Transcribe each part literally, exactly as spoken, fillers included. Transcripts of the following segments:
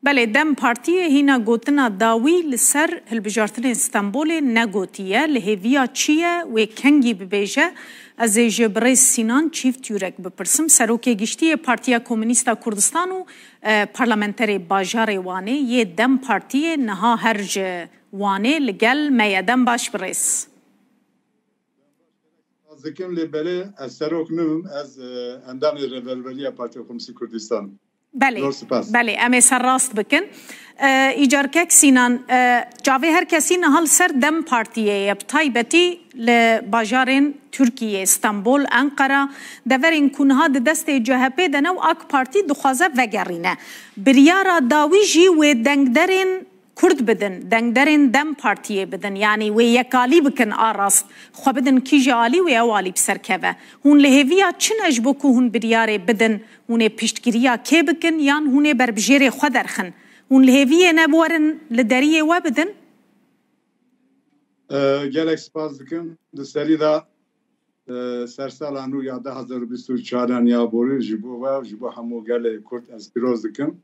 Belê, DEM Partiyê hîna gotina dawî li ser hilbijartinên Stenbolê negotiye. Li hêviya çi ye, wê kengî bibêje? Ez ê ji birêz Sînan Çîft Yurek bipirsim. Serokê Giştî yê Partiya Komûnîst a Kurdistan û, e, parlamenterê bajarê Wanê yê DEM Partiyê niha her ji Wanê li gel me ye. Dem baş birêz. Ez dikim lê belê ez serok nibim, ez, e, endamê Rêveberiya Partiya Komûnîst Kurdistan im. Belê, Zor spas. Belê, em ê ser rast bikin. E, îcar kek Sînan, e, çavê her kesî niha li ser DEM Partiyê ye, bi taybetî li bajarên Tirkiyê, Stenbol, Enqera, deverên ku niha di destê C H P de ne û AK Partî dixwaze vegerîne. Biryara dawî jî wê dengderên Kurd bidin, dengderên DEM Partiyê bidin, yanî wê yekalî bikin a rast, xwe bidin kîje alî wê ew alî bi ser keve. Hûn li hêviya çi ne ji bo ku hûn biryarê bidin, hûn ê piştgiriya kê bikin yan hûn ê berbijêrê xwe derxin? Hûn li hêviyê ne werin li deriyê we bidin? E, gelek spas dikim. Di serî de, e, sersala nû ya du hazar û bîst û çaran ya borî ji bo we û ji bo hemû gelê Kurd ez pîroz dikim.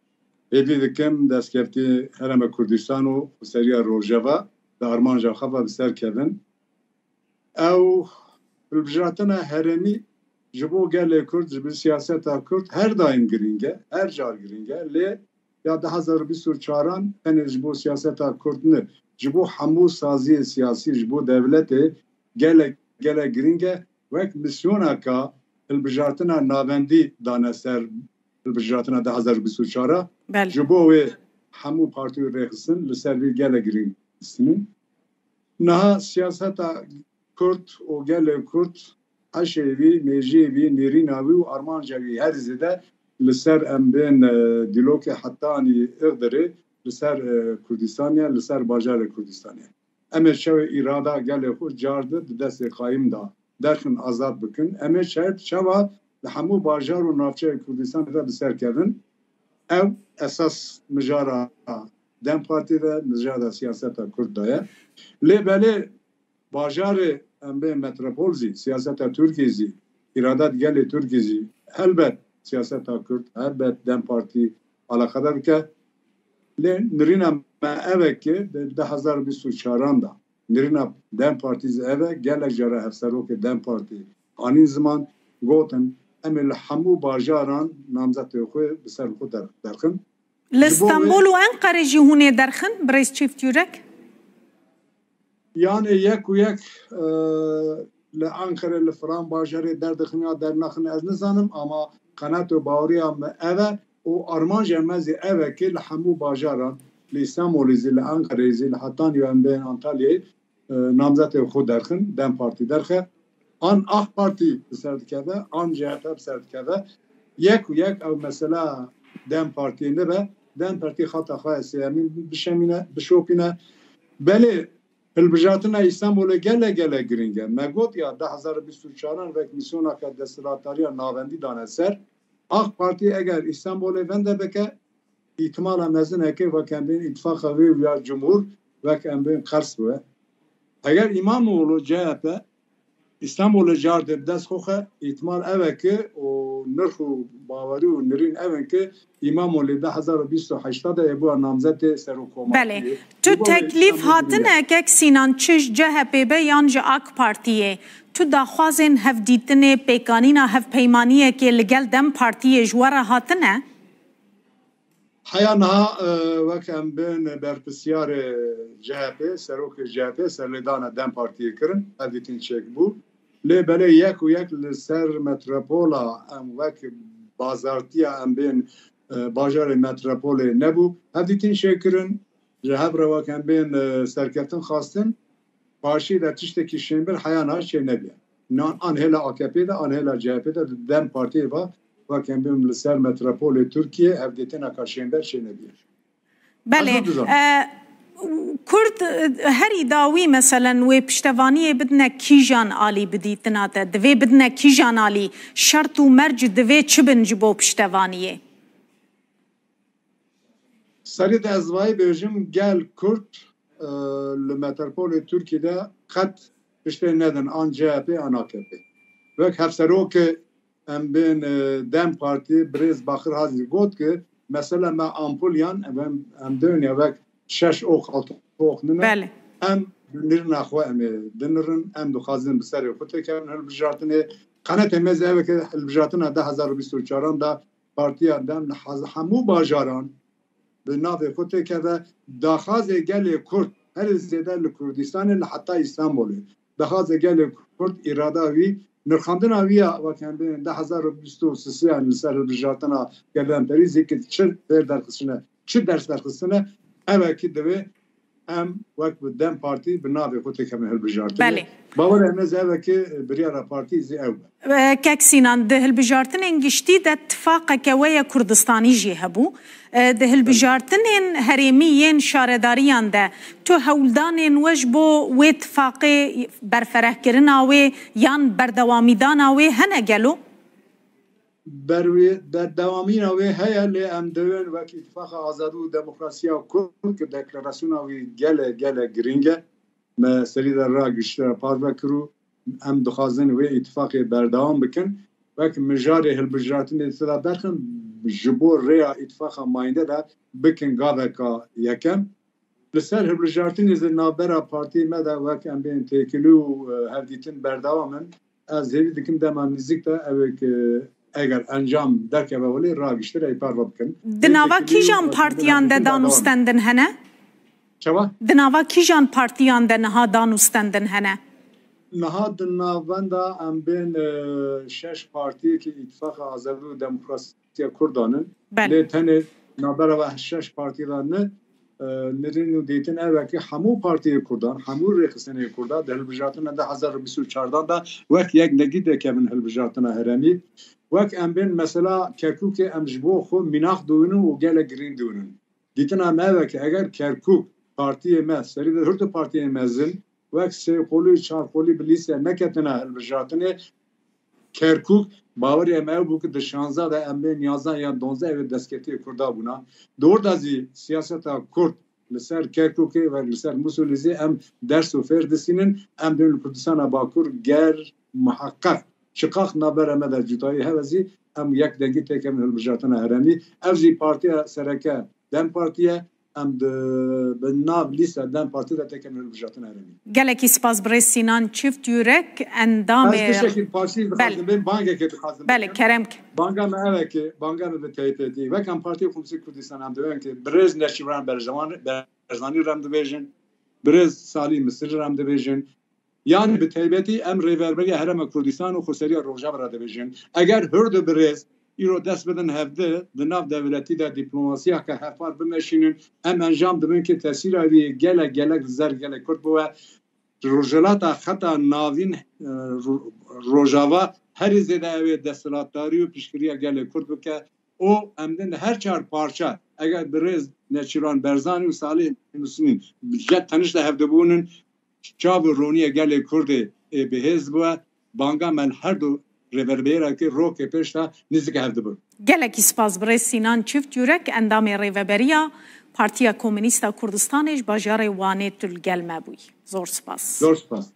Hêvî dikim destkeftî Herêma Kurdistan û xweseriya Rojava di armanca xwe ve bi ser kevin. Ew hilbijartina herêmî ji bo gelê Kurd, ji bo siyaseta Kurd her daim girîng e, her car girîng e. Lê ya du hazar û bîst û çaran tenê ji bo siyaseta Kurd ne, ji bo hemû saziyê siyasî, ji bo dewletê gelek, gelek girîng e. Wek misyoneka hilbijartina navendî dane ser hilbijartina du hazar û bîst û çar a. Belê. Ji bo wê hemû partî rêxistin li ser vî gelek girîng distînin. Niha siyaseta Kurd û gelê Kurd, eşê wî, mêjiyê wî, nêrîna wî û armanca wî her zêde li ser em bên, e, Dîlokê Hetanî, Îxdirê, li ser, e, Kurdistanê, li ser bajarê Kurdistanê. Em ê çewê îrada gelê xwe car di di destê qayim de derxin, azad bikin. Em ê çer-, çawa li hemû bajar û navçeyê Kurdistanê de bi ser kevin. Ew esas mijara DEM Partî de, mijara siyaseta Kurd de ye. Lê belê bajarê em bê metropol zî, siyaseta Tirkiyê zî, îrada gelê Tirkiyê zî, helbet siyaseta Kurd, helbet DEM Partî alaqedar dike. Lê nirîna me ev e ki di du hazar û bîst û çaran de nirîna DEM Partî zî ev e, gelek cara hevserokê DEM Partî anîn ziman, gotin, em ê li hemû bajaran namzetê xwe bi ser xwe der-, derxin. Li Ji bo wê Stenbol û Enqerê jî hûn ê derxin, birêz Çîft Yurek? Yanê yek û yek, e, li Enqerê, li filan bajarê derdixin ya dernaxin, ez nizanim, ama qenaet û baweriya me ev e û armanca me zî ev e ki li hemû bajaran, li Îstanbulê zî, li Enqereyê zî, li Hetanî û em bên Antalyayê, e, namzetê xwe derxin, DEM Partî derxe. An AK Partî bi ser dikeve, an C H P bi ser dikeve. Yek û yek ew mesela DEM Partiyê nibe. DEM Partî xata xwe ya sêyemîn bişemîne, bişopîne. Belê hilbijartina Îstanbulê gelek gelek girîng e. Me got ya du hazar û bîst û çaran wek mîsyoneke desthilatdariya navendî dane ser. AK Partî eger Îstanbulê vende bike, îhtimala mezineke wek em bên îtifaqa wê û ya cumhur wek em bên qers bûye. Eger Îmamoğlu, C H P, Îstanbulê car dê bi dest xwe xe, îhtimal ev e ki û nirx û bawerî û nirîn ev in ki Îmamoğlu du hazar û bîst û heşt de ê bûya namzetê serokkomariyê. Belê. Tu Ji bo teklîf Îstanbul hatine, girî ye. Kek Sînan, çi ji C H P be yan ji AK Partiyê, tu daxwazên hevdîtinê, pêkanîna hevpeymaniyekê li gel DEM Partiyê ji we re hatine? Heya niha, e, wek em bên berpirsiyarê C H P, serokê C H P serlêdana DEM Partiyê kirin, hevdîtin çêkbû. Lê belê yek û yek li ser metropola em wek bazartiya em bên, e, bajarê metropolê nebû. Hevdîtin çêkirin, ji hev re wek em bên, e, serkeftin xwestin. Paşê de tiştekî şênber heya niha çê nebiye. Nan an hêla A K P de, an hêla C H P de, di DEM Partiyê ve, wek em bim li ser metropolê Tirkiyê hevdîtineka şênber çê nebiye. Belê, Ez nizanim. e, Kurd, e, herî dawî, meselen, wê piştevaniyê bidine kîjan alî bidîtina te? Divê bidine kîjan alî? Şert û merc divê çi bin ji bo piştevaniyê? Serê de ez vayê bêjim, gel Kurd, e, li metropolê Tirkiyê de qet piştê nedin an C H P an A K P. Wek hevserokê em bên, e, DEM Partî, birêz Baxir Hazî got ki Mesela me ampul yan, em, em dönüye wek şeş ox, altı ox nine. Belê. Em dinirina xwe em ê dinirin, em dixwazin bi serê xwe têkevin hilbijartinê. Qenetê me zî ev e ke hilbijartina du hezar û bîst û çaran da partiya DEM li haz-, hemû bajaran bi navê xwe têkeve. Daxwazê gelê Kurd herî zêde li Kurdistanê, li heta Îstanbulê. Daxwazê gelê Kurd, îrada wî, nirxandina wî ya wek em bêjin du hezar û bîst û sê yan li ser hilbijartina Gelan Perî zî ki çi fêr derxistine, çi ders derxistine, ev e ki divê em wek bi DEM Partî bi navê xwe têkevin hilbijartinê. Belê. Bawerê me zî ev e ki biryara partî zî ew be. E, Kek Sînan, di hilbijartinên giştî de tifaqeke we ye Kurdistanî jî hebû. E, di hilbijartinên herêmî yên şaredariyan de tu hewldanên we ji bo wê tifaqê, berferehkirina wê yan berdewamîdana wê hene gelo? Berwê-, berdewamîna wê heye, lê em dewên wek Îtifaqa Azadî û Demokrasiya Kurd, ki deklarasyona wî gelek, gelek girîng e, me serî de ragişte parve kir û em dixwazin wê îtifaqê berdewam bikin. Wek mijarê hilbijartinê tê de derxin, ji bo rêya îtifaqa mayînde de bikin gaveka yekem. Li ser hilbijartinê zî navbera partiyê me de wek em bên têkilî û, e, hevdîtin berdewam in. Ez hêvî dikim dema nêzîk de ew ê ki eger encam derkeve holê ragiştir ey parve bikin. Di nava kîjan partiyan de dan û stendin hene? Çawa? Di nava kîjan partiyan de niha dan û stendin hene? Niha di navenda em bên, e, şeş partiyê ki Îtifaqa Azadî û Demokrasiya Kurdan in. Belê. Lê tenê navbera ve şeş partî de ne, e, nirîn û dîtin ev e ki hemû partiyê Kurdan, hemû rêxistinê Kurda di hilbijartina du hezar û bîst û çar de wek yek dengî derkevin hilbijartina herêmî. Wek em bên mesela Kerkûkê em ji bo xwe mînax dûnin û gelek girîng dûnin. Dîtina me ev e ki eger Kerkûk partiyê me, serî de hurdu partiyên mezin, wek sê qolî, çar qolî bi lîste neketine hilbijartinê, Kerkûk, bawerî em ew bû ki di şanzeh de em bên yanzeh yan donzdeh ev ê destkeftiyê Kurda bûna. Di orda zî siyaseta Kurd li ser Kerkûkê ve li ser Mûsilê zî em ders û fêr distînin. Em dibên li Kurdistana Bakur ger muheqeq çiqax navbera me de cudayî hebe zî em yek dengî têkevin hilbijartina herêmî. Ev zî partiya sereke DEM Partî ye. Em di, bi nav lîsta DEM Partî de têkevin hilbijartina herêmî. Gelekî spas birêz Sînan Çift Yurek, Ez endamê tiştekî paşî dixwazim Belê. bêm, bangekê dixwazim Belê, bikim. kerem ki. Banga me ev e ki, banga me bi taybetî. Wek em Partiyê Komîsê Kurdistan em dibên ki birêz Neçîrvan Berzan-, Berzanî re em dibêjin, birêz Salî Misir re em dibêjin. Yanî bi taybetî em Rêverberiya Herêma Kurdistan û Xweseriya Rojava re dibêjin. Eger hurdu birêz îro dest bidin hevdi, di nav dewletî de dîplomasiya ke hevpar bimeşînin, em encam dibin ki tesîra wî gelek, gelek li ser gelê Kurd biwe. Rojhilata xeta navîn, e, ro-, Rojava herî zêde ew ê desthilatdarî û piştgiriya gelê Kurd bike. Û em din her çar parça, eger birêz Neçîrvan Berzanî û Salih Musnîn ji teniş de hevdibûnin, çav û ronîya gelê Kurdê ê bihêz bûye, banga me li her du rêverbêra ki rokê pêş de nêzîk hevdibûn. Gelekî spas birêz Sînan Çift Yurek, endamê Rêveberiya Partiya Komînîst a Kurdistanê ji bajarê Wanê tu li gel me bûyî. Zor spas. Zor spas.